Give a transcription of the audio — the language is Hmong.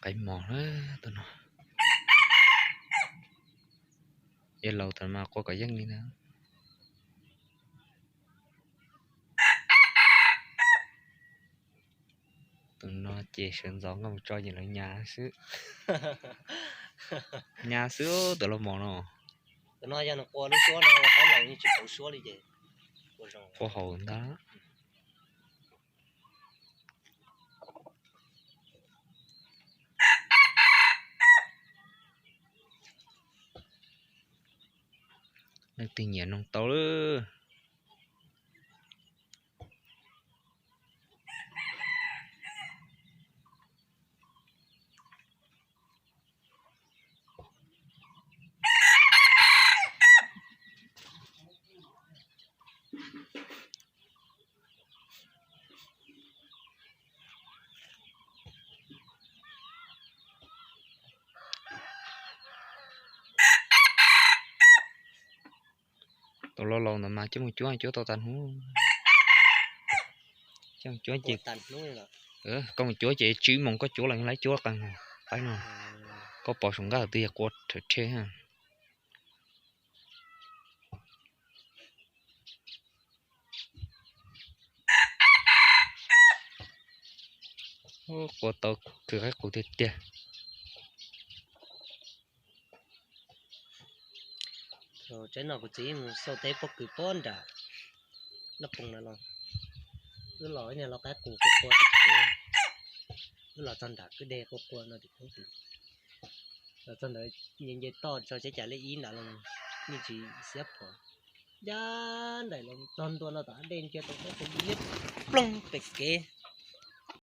Qaib mos na, tus no. Yog laus tas mas qua kom yeej li na. Tus no ces sawv ntxov nkauj mus tso ces lawv nyas xwb. Nyas xwb tus los mos no. Tus no yog nws qua lub suab no ua qaib laus yeej tsis pauv suab li ces qua haum ntag. Leej twg nyiam noog tau lawm. Tus laus laus ntawd mas coj mus cuab cuab tau tag hnub. Coj mus cuab ces, koj mus cuab ces tsib moos koj cuab los yeej laib cuab qee qaib no. Koj pom saum nqaj twg yog qua rhawv rhe. Qua tau khwv qaib qus tiag tiag. Tsaib no kuv txiv mus xauj teb pob kws pob nram Naj Poos na los, wb los ib niag lau qaib qus qua qua tim kev, wb los txog nram kwj deg qua qua no tim poob tim. Los txog ntawd nce nce toj tso seb cas lej ib nram los yeej tsis xiab phom. Ncaj nraim los txog ntua no tom hav dej ntsia tau qaib qus liab ploog pem kev.